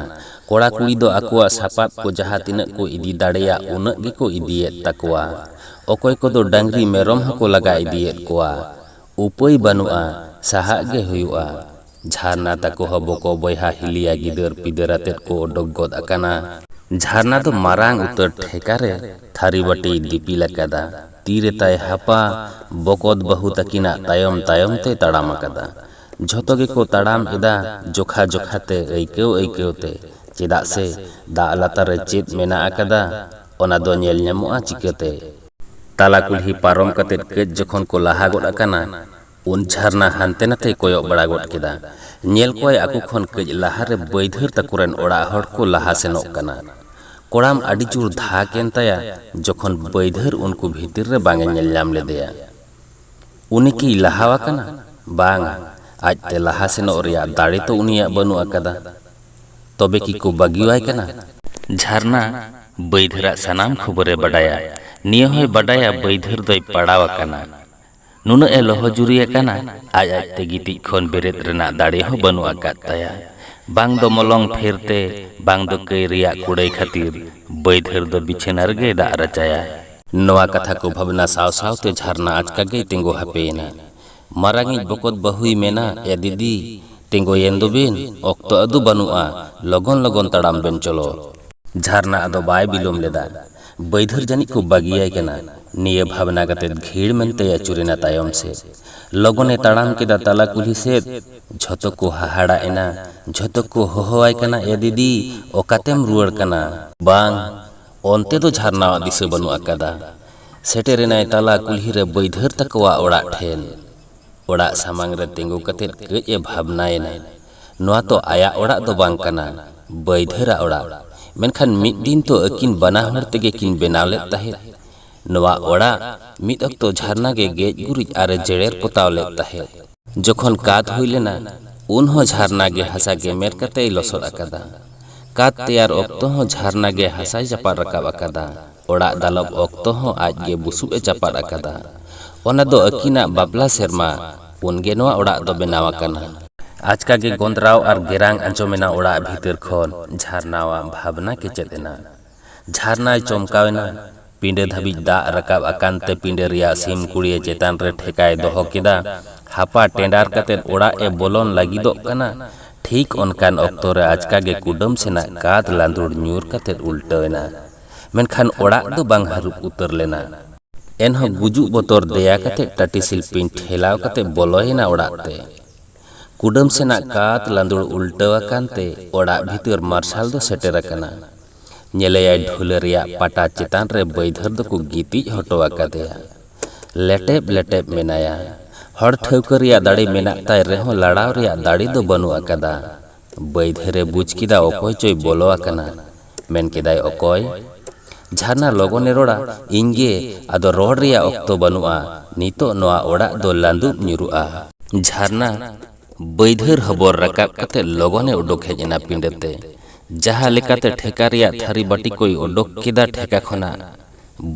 ᱠᱚᱲᱟ ᱠᱩᱲᱤ ᱫᱚ ᱟᱠᱚᱣᱟᱜ ᱥᱟᱯᱟᱵ ᱠᱚ ᱡᱟᱦᱟᱸ ᱛᱤᱱᱟᱹᱜ ᱠᱚ ᱤᱫᱤ ᱫᱟᱲᱮᱭᱟᱜ, ᱩᱱᱟᱹᱜ ᱜᱮᱠᱚ ᱤᱫᱤᱭᱮᱫ ᱛᱟᱠᱚᱣᱟ᱾ ᱚᱠᱚᱭ ᱠᱚᱫᱚ ᱰᱟᱝᱨᱤ ᱢᱮᱨᱚᱢ ᱦᱚᱸᱠᱚ ᱞᱟᱜᱟ ᱤᱫᱤᱭᱮᱫ ᱠᱚᱣᱟ᱾ ᱩᱯᱟᱹᱭ ᱵᱟᱹᱱᱩᱜᱼᱟ, ᱥᱟᱦᱟᱜ ᱜᱮ ᱦᱩᱭᱩᱜᱼᱟ᱾ ᱡᱷᱟᱨᱱᱟ ᱛᱟᱠᱚ ᱦᱚᱸ ᱵᱚᱠᱚ ᱵᱚᱭᱦᱟ ᱦᱤᱞᱤᱭᱟ ᱜᱤᱫᱟᱹᱨ ᱯᱤᱫᱟᱹᱨ ᱟᱛᱮᱫ ᱠᱚ ᱚᱰᱚᱠ ᱜᱚᱫ ᱟᱠᱟᱱᱟ᱾ ᱡᱷᱟᱨᱱᱟ ᱫᱚ ᱢᱟᱨᱟᱝ ᱩᱛᱟᱹᱨ ᱴᱷᱮᱠᱟ ᱨᱮ ᱛᱷᱟᱹᱨᱤ ᱵᱟᱹᱴᱤᱭ ᱫᱤᱯᱤᱞ ᱟᱠᱟᱫᱟ᱾ ᱛᱤ ᱨᱮ ᱛᱟᱭ ᱦᱟᱯᱟ, ᱵᱚᱠᱚᱛ ᱵᱟᱹᱦᱩ ᱛᱟᱹᱠᱤᱱᱟᱜ ᱛᱟᱭᱚᱢ ᱛᱟᱭᱚᱢ ᱛᱮᱭ ᱛᱟᱲᱟᱢ ᱟᱠᱟᱫᱟ᱾ ᱡᱷᱚᱛᱚ ᱜᱮᱠᱚ ᱛᱟᱲᱟᱢ ᱮᱫᱟ ᱡᱚᱠᱷᱟ ᱡᱚᱠᱷᱟ ᱛᱮ, ᱟᱹᱭᱠᱟᱹᱣ ᱟᱹᱭᱠᱟᱹᱣ ᱛᱮ, ᱪᱮᱫᱟᱜ ᱥᱮ ᱫᱟᱜ ᱞᱟᱛᱟᱨ ᱨᱮ ᱪᱮᱫ ᱢᱮᱱᱟᱜ ᱟᱠᱟᱫᱟ, ᱚᱱᱟ ᱫᱚ ᱧᱮᱞ ᱧᱟᱢᱚᱜᱼᱟ ᱪᱤᱠᱟᱹᱛᱮ? ᱛᱟᱞᱟ ᱠᱩᱞᱦᱤ ᱯᱟᱨᱚᱢ ᱠᱟᱛᱮ ᱠᱟᱹᱡ ᱡᱚᱠᱷᱚᱱ ᱠᱚ ᱞᱟᱦᱟ ᱜᱚᱫ ᱟᱠᱟᱱᱟ, ᱩᱱ ᱡᱷᱟᱨᱱᱟ ᱦᱟᱱᱛᱮ ᱱᱟᱛᱮᱭ ᱠᱚᱭᱚᱜ ᱵᱟᱲᱟ ᱜᱚᱫ ᱠᱮᱫᱟ᱾ ᱧᱮᱞ ᱠᱚᱣᱟᱭ ᱟᱠᱚ ᱠᱷᱚᱱ ᱠᱟᱹᱡ ᱞᱟᱦᱟᱨᱮ ᱵᱟᱹᱭᱫᱷᱟᱹᱨ ᱛᱟᱠᱚ ᱨᱮᱱ ᱚᱲᱟᱜ ᱦᱚᱲ ᱠᱚ ᱞᱟᱦᱟ ᱥᱮᱱᱚᱜ ᱠᱟᱱᱟ᱾ ᱠᱚᱲᱟᱢ ᱟᱹᱰᱤ ᱡᱳᱨ ᱫᱷᱟᱠ ᱮᱱ ᱛᱟᱭᱟ, ᱡᱚᱠᱷᱚᱱ ᱵᱟᱹᱭᱫᱷᱟᱹᱨ ᱩᱱᱠᱩ ᱵᱷᱤᱛᱤᱨ ᱨᱮ ᱵᱟᱝ ᱮ ᱧᱮᱞ ᱧᱟᱢ ᱞᱮᱫᱮᱭᱟ᱾ ᱩᱱᱤ ᱠᱤᱭ ᱞᱟᱦᱟ ᱟᱠᱟᱱᱟ? ᱵᱟᱝᱟ, ᱟᱡᱛᱮ ᱞᱟᱦᱟ ᱥᱮᱱᱚᱜ ᱨᱮᱭᱟᱜ ᱫᱟᱲᱮ ᱛᱚ ᱩᱱᱤᱭᱟᱜ ᱵᱟᱹᱱᱩᱜ ᱟᱠᱟᱫᱟ᱾ ᱛᱚᱵᱮ ᱠᱤ ᱠᱚ ᱵᱟᱹᱜᱤᱣᱟᱭ ᱠᱟᱱᱟ? ᱡᱷᱟᱨᱱᱟ ᱵᱟᱹᱭᱫᱷᱟᱹᱨᱟᱜ ᱥᱟᱱᱟᱢ ᱠᱷᱚᱵᱚᱨᱮ ᱵᱟᱰᱟᱭᱟ᱾ ᱱᱤᱭᱟᱹ ᱦᱚᱸᱭ ᱵᱟᱰᱟᱭᱟ ᱵᱟᱹᱭᱫᱷᱟᱹᱨ ᱫᱚᱭ ᱯᱟᱲᱟᱣ ᱟᱠᱟᱱᱟ᱾ ᱱᱩᱱᱟᱹᱜ ᱮ ᱞᱚᱦᱚᱡᱩᱨᱤ ᱟᱠᱟᱱᱟ, ᱟᱡ ᱟᱡᱛᱮ ᱜᱤᱛᱤᱡ ᱠᱷᱚᱱ ᱵᱮᱨᱮᱫ ᱨᱮᱱᱟᱜ ᱫᱟᱲᱮ ᱦᱚᱸ ᱵᱟᱹᱱᱩᱜ ᱟᱠᱟᱫ ᱛᱟᱭᱟ᱾ ᱵᱟᱝ ᱫᱚ ᱢᱚᱞᱚᱝ ᱯᱷᱮᱨ ᱛᱮ, ᱵᱟᱝ ᱫᱚ ᱠᱟᱹᱭ ᱨᱮᱭᱟᱜ ᱠᱩᱲᱟᱹᱭ ᱠᱷᱟᱹᱛᱤᱨ ᱵᱟᱹᱭᱫᱷᱟᱹᱨ ᱫᱚ ᱵᱤᱪᱷᱟᱹᱱᱟ ᱨᱮᱜᱮᱭ ᱫᱟᱜ ᱨᱟᱪᱟᱭᱟ᱾ ᱱᱚᱣᱟ ᱠᱟᱛᱷᱟ ᱠᱚ ᱵᱷᱟᱵᱽᱱᱟ ᱥᱟᱶ ᱥᱟᱶᱛᱮ ᱡᱷᱟᱨᱱᱟ ᱟᱪᱠᱟ ᱜᱮᱭ ᱛᱤᱸᱜᱩ ᱦᱟᱯᱮᱭᱮᱱᱟ᱾ ᱢᱟᱨᱟᱝᱤᱡ ᱵᱚᱠᱚᱛ ᱵᱟᱹᱦᱩᱭ ᱢᱮᱱᱟ, "ᱮ ᱫᱤᱫᱤ, ᱛᱤᱸᱜᱩᱭᱮᱱ ᱫᱚᱵᱤᱱ, ᱚᱠᱛᱚ ᱟᱫᱚ ᱵᱟᱹᱱᱩᱜᱼᱟ, ᱞᱚᱜᱚᱱ ᱞᱚᱜᱚᱱ ᱛᱟᱲᱟᱢ ᱵᱮᱱ ᱪᱚᱞᱚ᱾" ᱡᱷᱟᱨᱱᱟ ᱟᱫᱚ ᱵᱟᱭ ᱵᱤᱞᱚᱢ ᱞᱮᱫᱟ᱾ ᱵᱟᱹᱭᱫᱷᱟᱹᱨ ᱡᱟᱹᱱᱤᱡ ᱠᱚ ᱵᱟᱹᱜᱤᱭᱟᱭ ᱠᱟᱱᱟ᱾ ᱱᱤᱭᱟᱹ ᱵᱷᱟᱵᱽᱱᱟ ᱠᱟᱛᱮ ᱜᱷᱤᱲ ᱢᱮᱱᱛᱮᱭ ᱟᱹᱪᱩᱨᱮᱱᱟ ᱛᱟᱭᱚᱢ ᱥᱮᱫ᱾ ᱞᱚᱜᱚᱱᱮ ᱛᱟᱲᱟᱢ ᱠᱮᱫᱟ ᱛᱟᱞᱟ ᱠᱩᱞᱦᱤ ᱥᱮᱫ᱾ ᱡᱷᱚᱛᱚ ᱠᱚ ᱦᱟᱦᱟᱲᱟᱜ ᱮᱱᱟ᱾ ᱡᱷᱚᱛᱚ ᱠᱚ ᱦᱚᱦᱚᱣᱟᱭ ᱠᱟᱱᱟ, "ᱮ ᱫᱤᱫᱤ, ᱚᱠᱟᱛᱮᱢ ᱨᱩᱣᱟᱹᱲ ᱠᱟᱱᱟ?" ᱵᱟᱝ, ᱚᱱᱛᱮ ᱫᱚ ᱡᱷᱟᱨᱱᱟᱣᱟᱜ ᱫᱤᱥᱟᱹ ᱵᱟᱹᱱᱩᱜ ᱟᱠᱟᱫᱟ᱾ ᱥᱮᱴᱮᱨᱮᱱᱟᱭ ᱛᱟᱞᱟ ᱠᱩᱞᱦᱤ ᱨᱮ ᱵᱟᱹᱭᱫᱷᱟᱹᱨ ᱛᱟᱠᱚᱣᱟᱜ ᱚᱲᱟᱜ ᱴᱷᱮᱱ᱾ ᱚᱲᱟᱜ ᱥᱟᱢᱟᱝ ᱨᱮ ᱛᱤᱸᱜᱩ ᱠᱟᱛᱮ ᱠᱟᱹᱡ ᱮ ᱵᱷᱟᱵᱽᱱᱟᱭᱮᱱᱟ᱾ ᱱᱚᱣᱟ ᱛᱚ ᱟᱭᱟᱜ ᱚᱲᱟᱜ ᱫᱚ ᱵᱟᱝ ᱠᱟᱱᱟ, ᱵᱟᱹᱭᱫᱷᱟᱹᱨᱟᱜ ᱚᱲᱟᱜ᱾ ᱢᱮᱱᱠᱷᱟᱱ ᱢᱤᱫ ᱫᱤᱱ ᱛᱚ ᱟᱹᱠᱤᱱ ᱵᱟᱱᱟ ᱦᱚᱲ ᱛᱮᱜᱮ ᱠᱤᱱ ᱵᱮᱱᱟᱣ ᱞᱮᱫ ᱛᱟᱦᱮᱸᱫ᱾ ᱱᱚᱣᱟ ᱚᱲᱟᱜ ᱢᱤᱫ ᱚᱠᱛᱚ ᱡᱷᱟᱨᱱᱟ ᱜᱮ ᱜᱮᱡ ᱜᱩᱨᱤᱡ ᱟᱨ ᱮ ᱡᱮᱨᱮᱲ ᱯᱚᱛᱟᱣ ᱞᱮᱫ ᱛᱟᱦᱮᱸᱫ᱾ ᱡᱚᱠᱷᱚᱱ ᱠᱟᱸᱛ ᱦᱩᱭ ᱞᱮᱱᱟ, ᱩᱱ ᱦᱚᱸ ᱡᱷᱟᱨᱱᱟ ᱜᱮ ᱦᱟᱥᱟ ᱜᱮᱢᱮᱨ ᱠᱟᱛᱮᱭ ᱞᱚᱥᱚᱫ ᱟᱠᱟᱫᱟ᱾ ᱠᱟᱸᱛ ᱛᱮᱭᱟᱨ ᱚᱠᱛᱚ ᱦᱚᱸ ᱡᱷᱟᱨᱱᱟ ᱜᱮ ᱦᱟᱥᱟᱭ ᱪᱟᱯᱟᱫ ᱨᱟᱠᱟᱵ ᱟᱠᱟᱫᱟ᱾ ᱚᱲᱟᱜ ᱫᱟᱞᱚᱵ ᱚᱠᱛᱚ ᱦᱚᱸ ᱟᱡ ᱜᱮ ᱵᱩᱥᱩᱵ ᱮ ᱪᱟᱯᱟᱫ ᱟᱠᱟᱫᱟ᱾ ᱚᱱᱟ ᱫᱚ ᱟᱹᱠᱤᱱᱟᱜ ᱵᱟᱯᱞᱟ ᱥᱮᱨᱢᱟ, ᱩᱱᱜᱮ ᱱᱚᱣᱟ ᱚᱲᱟᱜ ᱫᱚ ᱵᱮᱱᱟᱣ ᱟᱠᱟᱱᱟ᱾ ᱟᱪᱠᱟ ᱜᱮ ᱜᱚᱸᱫᱽᱨᱟᱣ ᱟᱨ ᱜᱮᱨᱟᱝ ᱟᱸᱡᱚᱢᱮᱱᱟ ᱚᱲᱟᱜ ᱵᱷᱤᱛᱤᱨ ᱠᱷᱚᱱ᱾ ᱡᱷᱟᱨᱱᱟᱣᱟᱜ ᱵᱷᱟᱵᱽᱱᱟ ᱠᱮᱪᱮᱫ ᱮᱱᱟ᱾ ᱡᱷᱟᱨᱱᱟᱭ ᱪᱚᱢᱠᱟᱣ ᱮᱱᱟ᱾ ᱯᱤᱸᱰᱟᱹ ᱫᱷᱟᱹᱵᱤᱡ ᱫᱟᱜ ᱨᱟᱠᱟᱵ ᱟᱠᱟᱱ ᱛᱮ ᱯᱤᱸᱰᱟᱹ ᱨᱮᱭᱟᱜ ᱥᱤᱢ ᱠᱩᱲᱤᱭᱟᱹ ᱪᱮᱛᱟᱱ ᱨᱮ ᱴᱷᱮᱠᱟᱭ ᱫᱚᱦᱚ ᱠᱮᱫᱟ᱾ ᱦᱟᱯᱟ ᱴᱮᱸᱰᱟᱨ ᱠᱟᱛᱮ ᱚᱲᱟᱜ ᱮ ᱵᱚᱞᱚᱱ ᱞᱟᱹᱜᱤᱫᱚᱜ ᱠᱟᱱᱟ᱾ ᱴᱷᱤᱠ ᱚᱱᱠᱟᱱ ᱚᱠᱛᱚ ᱨᱮ ᱟᱪᱠᱟ ᱜᱮ ᱠᱩᱰᱟᱹᱢ ᱥᱮᱱᱟᱜ ᱠᱟᱸᱛ ᱞᱟᱸᱫᱩᱲ ᱧᱩᱨ ᱠᱟᱛᱮ ᱩᱞᱴᱟᱹᱣ ᱮᱱᱟ᱾ ᱢᱮᱱᱠᱷᱟᱱ ᱚᱲᱟᱜ ᱫᱚ ᱵᱟᱝ ᱦᱟᱹᱨᱩᱵ ᱩᱛᱟᱹᱨ ᱞᱮᱱᱟ᱾ ᱮᱱᱦᱚᱸ ᱜᱩᱡᱩᱜ ᱵᱚᱛᱚᱨ ᱫᱮᱭᱟ ᱠᱟᱛᱮ ᱴᱟᱹᱴᱤ ᱥᱤᱞᱯᱤᱧ ᱴᱷᱮᱞᱟᱣ ᱠᱟᱛᱮ ᱵᱚᱞᱚᱭᱮᱱᱟ ᱚᱲᱟᱜ ᱛᱮ᱾ ᱠᱩᱰᱟᱹᱢ ᱥᱮᱱᱟᱜ ᱠᱟᱸᱛ ᱞᱟᱸᱫᱩᱲ ᱩᱞᱴᱟᱹᱣ ᱟᱠᱟᱱ ᱛᱮ ᱚᱲᱟᱜ ᱵᱷᱤᱛᱟᱹᱨ ᱢᱟᱨᱥᱟᱞ ᱫᱚ ᱥᱮᱴᱮᱨ ᱟᱠᱟᱱᱟ᱾ ᱧᱮᱞᱮᱭᱟᱭ ᱰᱷᱩᱞᱟᱹ ᱨᱮᱭᱟᱜ ᱯᱟᱴᱟ ᱪᱮᱛᱟᱱ ᱨᱮ ᱵᱟᱹᱭᱫᱷᱟᱹᱨ ᱫᱚᱠᱚ ᱜᱤᱛᱤᱡ ᱦᱚᱴᱚ ᱟᱠᱟᱫᱮᱭᱟ᱾ ᱞᱮᱴᱮᱵ ᱞᱮᱴᱮᱵ ᱢᱮᱱᱟᱭᱟ᱾ ᱦᱚᱲ ᱴᱷᱟᱹᱣᱠᱟᱹ ᱨᱮᱭᱟᱜ ᱫᱟᱲᱮ ᱢᱮᱱᱟᱜ ᱛᱟᱭ ᱨᱮᱦᱚᱸ ᱞᱟᱲᱟᱣ ᱨᱮᱭᱟᱜ ᱫᱟᱲᱮ ᱫᱚ ᱵᱟᱹᱱᱩᱜ ᱟᱠᱟᱫᱟ᱾ ᱵᱟᱹᱭᱫᱷᱟᱹᱨᱮ ᱵᱩᱡᱽ ᱠᱮᱫᱟ ᱚᱠᱚᱭ ᱪᱚᱭ ᱵᱚᱞᱚ ᱟᱠᱟᱱᱟ᱾ ᱢᱮᱱ ᱠᱮᱫᱟᱭ, "ᱚᱠᱚᱭ?" ᱡᱷᱟᱨᱱᱟ ᱞᱚᱜᱚᱱᱮ ᱨᱚᱲᱟ, "ᱤᱧ ᱜᱮ, ᱟᱫᱚ ᱨᱚᱲ ᱨᱮᱭᱟᱜ ᱚᱠᱛᱚ ᱵᱟᱹᱱᱩᱜᱼᱟ, ᱱᱤᱛᱚᱜ ᱱᱚᱣᱟ ᱚᱲᱟᱜ ᱫᱚ ᱞᱟᱸᱫᱩᱵ ᱧᱩᱨᱩᱜᱼᱟ᱾" ᱡᱷᱟᱨᱱᱟ ᱵᱟᱹᱭᱫᱷᱟᱹᱨ ᱦᱚᱵᱚᱨ ᱨᱟᱠᱟᱵ ᱠᱟᱛᱮ ᱞᱚᱜᱚᱱᱮ ᱩᱰᱩᱠ ᱦᱮᱡ ᱮᱱᱟ ᱯᱤᱸᱰᱟᱹ ᱛᱮ᱾ ᱡᱟᱦᱟᱸ ᱞᱮᱠᱟᱛᱮ ᱴᱷᱮᱠᱟ ᱨᱮᱭᱟᱜ ᱛᱷᱟᱹᱨᱤ ᱵᱟᱹᱴᱤ ᱠᱚᱭ ᱩᱰᱩᱠ ᱠᱮᱫᱟ ᱴᱷᱮᱠᱟ ᱠᱷᱚᱱᱟᱜ,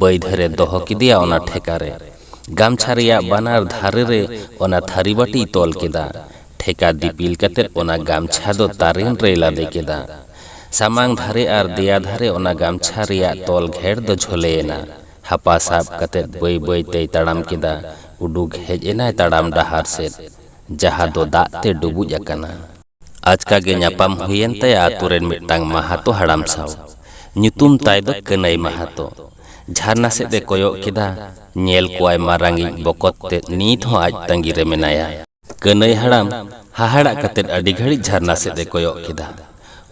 ᱵᱟᱹᱭᱫᱷᱟᱹᱨᱮ ᱫᱚᱦᱚ ᱠᱮᱫᱮᱭᱟ ᱚᱱᱟ ᱴᱷᱮᱠᱟ ᱨᱮ᱾ ᱜᱟᱢᱪᱷᱟ ᱨᱮᱭᱟᱜ ᱵᱟᱱᱟᱨ ᱫᱷᱟᱨᱮ ᱨᱮ ᱚᱱᱟ ᱛᱷᱟᱹᱨᱤ ᱵᱟᱹᱴᱤᱭ ᱛᱚᱞ ᱠᱮᱫᱟ᱾ ᱴᱷᱮᱠᱟ ᱫᱤᱯᱤᱞ ᱠᱟᱛᱮ ᱚᱱᱟ ᱜᱟᱢᱪᱷᱟ ᱫᱚ ᱛᱟᱨᱮᱱ ᱨᱮᱭ ᱞᱟᱫᱮ ᱠᱮᱫᱟ᱾ ᱥᱟᱢᱟᱝ ᱫᱷᱟᱨᱮ ᱟᱨ ᱫᱮᱭᱟ ᱫᱷᱟᱨᱮ ᱚᱱᱟ ᱜᱟᱢᱪᱷᱟ ᱨᱮᱭᱟᱜ ᱛᱚᱞ ᱜᱷᱮᱲ ᱫᱚ ᱡᱷᱚᱞᱮᱭᱮᱱᱟ᱾ ᱦᱟᱯᱟ ᱥᱟᱵ ᱠᱟᱛᱮ ᱵᱟᱹᱭ ᱵᱟᱹᱭ ᱛᱮᱭ ᱛᱟᱲᱟᱢ ᱠᱮᱫᱟ᱾ ᱩᱰᱩᱠ ᱦᱮᱡ ᱮᱱᱟᱭ ᱛᱟᱲᱟᱢ ᱰᱟᱦᱟᱨ ᱥᱮᱫ, ᱡᱟᱦᱟᱸ ᱫᱚ ᱫᱟᱜ ᱛᱮ ᱰᱩᱵᱩᱡ ᱟᱠᱟᱱᱟ᱾ ᱟᱪᱠᱟ ᱜᱮ ᱧᱟᱯᱟᱢ ᱦᱩᱭᱮᱱ ᱛᱟᱭᱟ ᱟᱛᱳ ᱨᱮᱱ ᱢᱤᱫᱴᱟᱝ ᱢᱟᱦᱟᱛᱚ ᱦᱟᱲᱟᱢ ᱥᱟᱶ᱾ ᱧᱩᱛᱩᱢ ᱛᱟᱭ ᱫᱚ ᱠᱟᱹᱱᱟᱹᱭ ᱢᱟᱦᱟᱛᱚ᱾ ᱡᱷᱟᱨᱱᱟ ᱥᱮᱫ ᱮ ᱠᱚᱭᱚᱜ ᱠᱮᱫᱟ᱾ ᱧᱮᱞ ᱠᱚᱣᱟᱭ ᱢᱟᱨᱟᱝᱤᱡ ᱵᱚᱠᱚᱛ ᱛᱮᱫ ᱱᱤᱛ ᱦᱚᱸ ᱟᱡ ᱛᱟᱺᱜᱤ ᱨᱮ ᱢᱮᱱᱟᱭᱟ᱾ ᱠᱟᱹᱱᱟᱹᱭ ᱦᱟᱲᱟᱢ ᱦᱟᱦᱟᱲᱟᱜ ᱠᱟᱛᱮᱫ ᱟᱹᱰᱤ ᱜᱷᱟᱹᱲᱤᱡ ᱡᱷᱟᱨᱱᱟ ᱥᱮᱫ ᱮ ᱠᱚᱭᱚᱜ ᱠᱮᱫᱟ᱾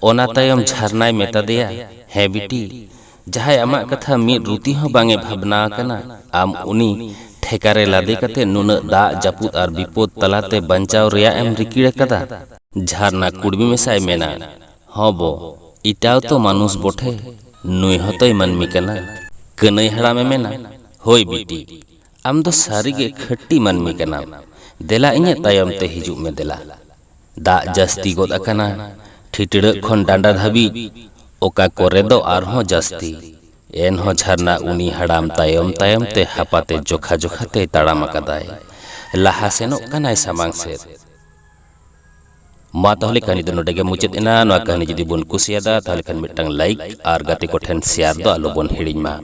ᱚᱱᱟ ᱛᱟᱭᱚᱢ ᱡᱷᱟᱨᱱᱟᱭ ᱢᱮᱛᱟ ᱫᱮᱭᱟ, "ᱦᱮᱸ ᱵᱤᱴᱤ, ᱡᱟᱦᱟᱸᱭ ᱟᱢᱟᱜ ᱠᱟᱛᱷᱟ ᱢᱤᱫ ᱨᱩᱛᱤ ᱦᱚᱸ ᱵᱟᱝ ᱮ ᱵᱷᱟᱵᱽᱱᱟ ᱟᱠᱟᱱᱟ, ᱟᱢ ᱩᱱᱤ ᱴᱷᱮᱠᱟ ᱨᱮ ᱞᱟᱫᱮ ᱠᱟᱛᱮ ᱱᱩᱱᱟᱹᱜ ᱫᱟᱜ ᱡᱟᱹᱯᱩᱫ ᱟᱨ ᱵᱤᱯᱚᱫ ᱛᱟᱞᱟᱛᱮ ᱵᱟᱧᱪᱟᱣ ᱨᱮᱭᱟᱜ ᱮᱢ ᱨᱤᱠᱤᱲ ᱟᱠᱟᱫᱟ?" ᱡᱷᱟᱨᱱᱟ ᱠᱩᱲᱢᱤ ᱢᱮᱥᱟᱭ ᱢᱮᱱᱟ, "ᱦᱚᱸ ᱵᱚ, ᱮᱴᱟᱣ ᱛᱚ ᱢᱟᱱᱩᱥ ᱵᱚᱴᱷᱮ, ᱱᱩᱭ ᱦᱚᱸᱛᱚᱭ ᱢᱟᱹᱱᱢᱤ ᱠᱟᱱᱟ?" ᱠᱟᱹᱱᱟᱹᱭ ᱦᱟᱲᱟᱢᱮ ᱢᱮᱱᱟ, "ᱦᱳᱭ ᱵᱤᱴᱤ, ᱟᱢ ᱫᱚ ᱥᱟᱹᱨᱤᱜᱮ ᱠᱷᱟᱹᱴᱤ ᱢᱟᱹᱱᱢᱤ ᱠᱟᱱᱟᱢ᱾ ᱫᱮᱞᱟ ᱤᱧᱟᱹᱜ ᱛᱟᱭᱚᱢ ᱛᱮ ᱦᱤᱡᱩᱜ ᱢᱮ ᱫᱮᱞᱟ᱾ ᱫᱟᱜ ᱡᱟᱹᱥᱛᱤ ᱜᱚᱫ ᱟᱠᱟᱱᱟ, ᱴᱷᱤᱴᱲᱟᱹᱜ ᱠᱷᱚᱱ ᱰᱟᱸᱰᱟ ᱫᱷᱟᱹᱵᱤᱡ, ᱚᱠᱟ ᱠᱚᱨᱮ ᱫᱚ ᱟᱨᱦᱚᱸ ᱡᱟᱹᱥᱛᱤ᱾" ᱮᱱᱦᱚᱸ ᱡᱷᱟᱨᱱᱟ ᱩᱱᱤ ᱦᱟᱲᱟᱢ ᱛᱟᱭᱚᱢ ᱛᱟᱭᱚᱢ ᱛᱮ ᱦᱟᱯᱟᱛᱮ ᱡᱚᱠᱷᱟ ᱡᱚᱠᱷᱟ ᱛᱮᱭ ᱛᱟᱲᱟᱢ ᱟᱠᱟᱫᱟᱭ᱾ ᱞᱟᱦᱟ ᱥᱮᱱᱚᱜ ᱠᱟᱱᱟᱭ ᱥᱟᱢᱟᱝ ᱥᱮᱫ᱾ ᱢᱟ ᱛᱟᱦᱚᱞᱮ ᱠᱟᱹᱦᱱᱤ ᱫᱚ ᱱᱚᱰᱮ ᱜᱮ ᱢᱩᱪᱟᱹᱫ ᱮᱱᱟ᱾ ᱱᱚᱣᱟ ᱠᱟᱹᱦᱱᱤ ᱡᱩᱫᱤ ᱵᱚᱱ ᱠᱩᱥᱤᱭᱟᱫᱟ, ᱛᱟᱦᱚᱞᱮ ᱠᱷᱟᱱ ᱢᱤᱫᱴᱟᱝ ᱞᱟᱭᱤᱠ ᱟᱨ ᱜᱟᱛᱮ ᱠᱚᱴᱷᱮᱱ ᱥᱮᱭᱟᱨ ᱫᱚ ᱟᱞᱚ ᱵᱚᱱ ᱦᱤᱲᱤᱧ ᱢᱟ᱾